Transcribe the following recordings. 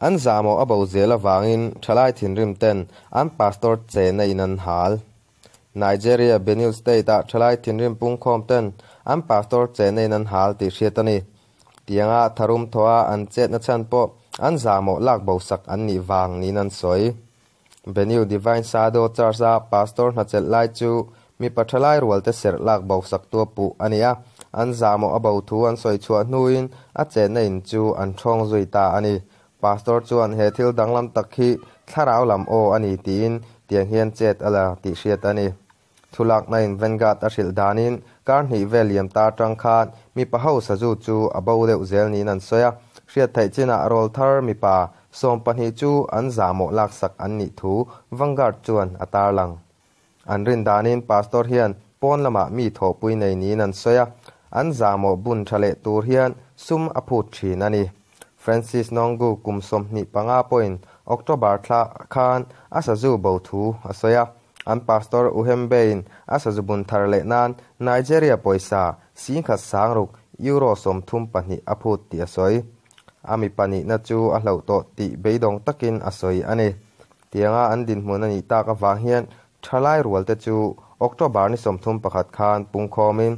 An zahmawh a bo zel avangin thalai thinrim ten an pastor chenna in an hal. Nigeria Benue State ah thalai thinrim pungkhawm ten an pastor chenna in an hal tih hriat a ni. Tianga tharum thawha an chetna chhan pawh an zahmawh lak bo sak an nih vang niin an sawi. Benue Divine Sado Church a pastor hnachelh lai chu mipa thalai rualte serh lak bo sak tu a puh a ni a, an zahmawh a bo thu an sawi chhuah hnuin a chenna in chu an thawng zui ta a ni. Pastor chuan he thil danglam tak hi thlarau lam aw a ni tiin tiang hian chet a la tih hriat a ni. Thulakna in Vanguard a hrilh danin kar hnih vel liam ta atang khan mipa ho sazu chu a bo deuh zel niin an sawi a, hriat theih chinah rawl thar mipa 20 chu an zahmawh laksak an nih thu Vanguard chuan a tarlang. An rin danin Pastor hian pawn lamah mi thawhpui nei niin an sawi a, an zahmawh bun tha leh tur hian sum a phut thin a ni. Francis Nongu kum 25 pawhin October thla khan a sazu bo thu a sawi a, an Pastor Uhembe-in a sazu bun thar leh nan Nigeria pawisa 10,600 euro 32 a phut tih a sawi. A mi pahnihna chu a hloh tawh tih beidawng takin a sawi a ni. Tianga an dinhmun a nih tak avang hian thalai rualte chu October ni 31 khan pungkhawmin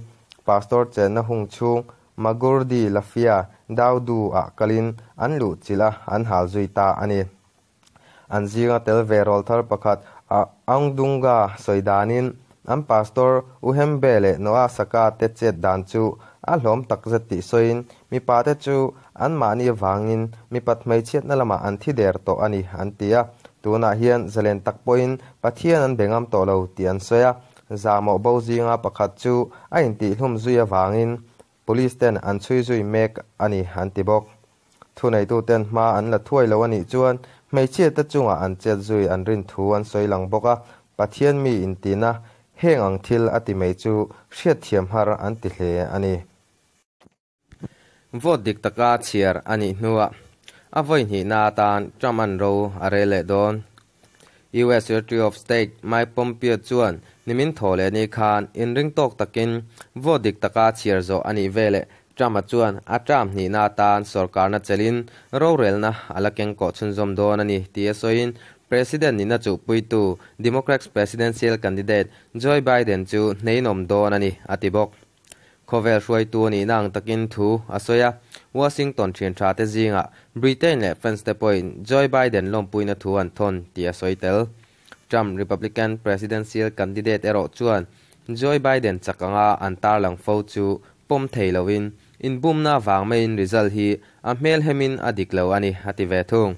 Pastor chenna hung chhung Magurdi Lafia Daudu ah kalin an luh chilh a, an hal zui ta a ni. An zinga tel ve rawl thar pakhat Aungdunga sawi danin an Pastor Uhembe leh Noah Saka te chet dan chu a hlawm takzet tih sawiin mipa te chu an mahni avangin mipat hmeichhiatna lamah an thi der tawh a ni an ti a. Tunah hian zalen tak pawhin Pathian an be ngam tawh lo tih an sawi a. Zahmawh bo zinga pakhat chu a intihhlum zui avangin Police ten an chhui zui mek a ni an ti bawk. Thuneitu ten hma an la thuai lo a nih chuan hmeichhia te chungah an chet zui an rin thu an sawi lang bawk a, Pathian mi intina heng ang thil a ti mai chu hriatthiam har an ti hle a ni. Vote dik taka chhiar a nih hnuah a vawi hnihna atan Trump an ro a rel leh dawn. US Secretary of State Mike Pompeo chuan nimin thaw leh ni khan inring tawk takin vote dik taka chhiar zawh a nih veleh Trump-a chuan a term hnihna atan sorkarna chelin rorelna a la keng kawh chhunzawm dawn a ni tih a sawiin President nihna chuhpuitu Democrats presidential candidate Joe Biden chu hneinawm dawn a ni a ti bawk. Khawvel hruaitu a nihna ang takin thu a sawi a, Washington thian tha te zingah Britain leh France te pawhin Joe Biden lawmpuina thu an thawn tih a sawi tel. Trump Republican presidential candidate erawh chuan Joe Biden chak anga an tarlang fo chu pawm thei loin inbumna avang maiin result hi a hmelhemin a dik lo a ni a ti ve thung.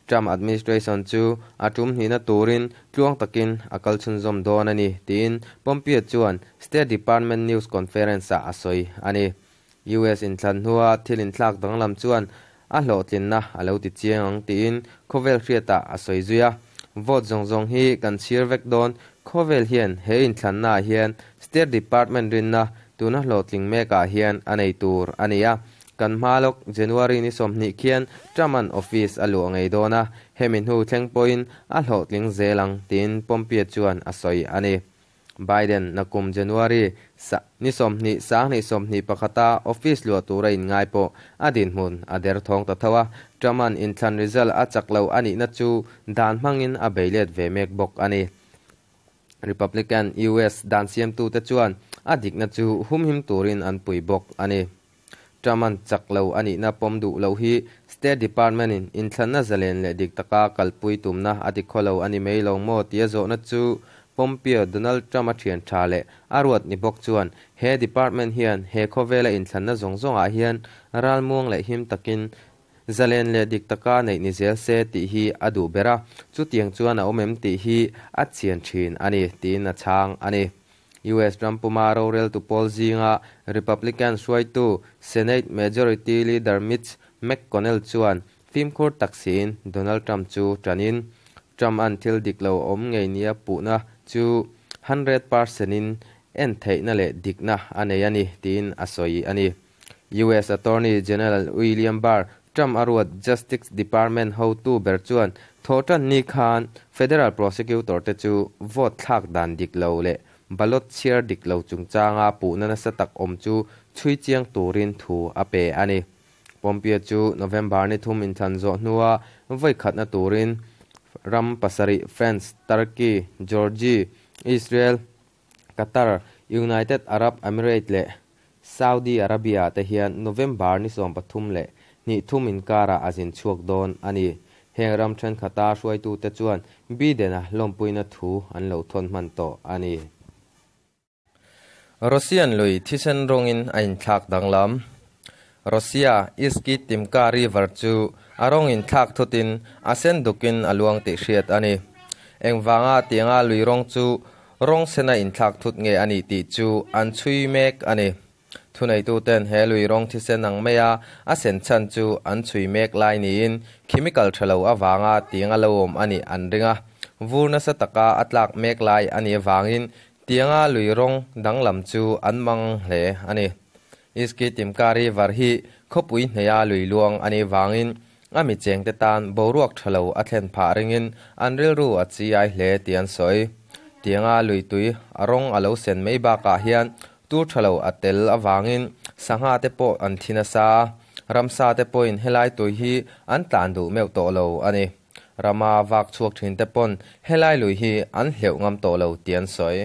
Trump administration chu a tum hnihna turin tluang takin a kal chhunzawm dawn a ni tiin Pompeo chuan State Department news conference-ah a sawi a ni. US inthlan hnua thil inthlak danglam chuan a hlawhtlinna a lo ti chiang ang tiin khawvel hriatah a sawi zui a. Vote zawng zawng hi kan chhir vek dawn, khawvel hian he inthlannaah hian State Department rinna tuna hlawhtling mekah hian a nei tur a ni a. Kan hma lawk January ni 20 khian Trump-a'n office a luah ngei dawn a, hemi hnu thleng pawhin a hlawhtling zel ang tiin Pompeo chuan a sawi a ni. Biden nakum January ni 20 2021-a office luah tura inngai pawh a dinhmun a derthawng ta tho a, Trump-a'n inthlan result a chak lo a nihna chu dan hmangin a bei let ve mek bawk a ni. Republican US dan siamtute chuan a dikna chu humhim turin an pui bawk a ni. Trump-a'n chak lo a nihna pawm duh loh hi State Department-in inthlanna zalen leh dik taka kalpui tumna a ti khaw lo a ni mai lo maw tia zawhna chu Pompeo Donald Trump-a thian tha leh a ruat ni bawk chuan he department hian he khawvela inthlanna zawng zawngah hian ralmuang leh him takin zalen leh dik taka neih ni zel se tih hi a duh ber a, chutiang chuan a awm em tih hi a chian thin a ni tiin a chhang a ni. US ram puma roreltu pawl zinga Republican hruaitu Senate Majority Leader Mitch McConnell chuan fimkhur tak siin Donald Trump chu tanin Trump-a'n thil dik lo awm ngei nia puhna chu 100% in en theihna leh dikna a nei a ni tiin a sawi a ni. US Attorney General William Barr, Trump a ruat Justice Department hotu ber chuan thawhtan ni khan federal prosecutor te chu vote thlak dan dik lo leh ballot chhiar dik lo chungchanga puhna nasa tak awm chu chhui chiang turin thu a pe a ni. Pompeo chu November ni thum inthlan zawh hnua vawi khatna turin ram pasarih France, Turkey, Georgia, Israel, Qatar, United Arab Emirates leh Saudi Arabia te hian November ni 32 thum inkarah a zin chhuak dawn a ni. Heng ram thenkhata hruaitute chuan Biden-a lawmpuina thu an lo thawn hman tawh a ni. Russian lui thisen rawngin a inthlak danglam. Russia Iski-Timka River chu a rawng inthlak thutin a sen dukin a luang tih hriat a ni. Engvanga tianga lui rawng chu rawng sena inthlak thut nge a nih tih chu an chhui mek a ni. Thuneituten he lui rawng thisen ang maia a sen chhan chu an chhui mek lai niin chemical tha lo avanga tianga lo awm a nih an ring a. Vur nasa taka a tlak mek lai a nih avangin tianga lui rawng danglam chu an mang hle a ni. Iski Timka River hi khawpui hneia lui luang a nih vangin a mi chengte tan boruak tha lo a thlen phah ringin an rilru a chi ai hle tih an sawi. Tianga lui tui a rawng a lo sen mai bakah hian tur tha lo a tel avangin sangha te pawh an thi nasa a, ramsa te pawhin helai tui hi an tlan duh meuh tawh lo a ni. Rama vak chhuak thin te pawn helai lui hi an hleuh ngam tawh lo tih an sawi.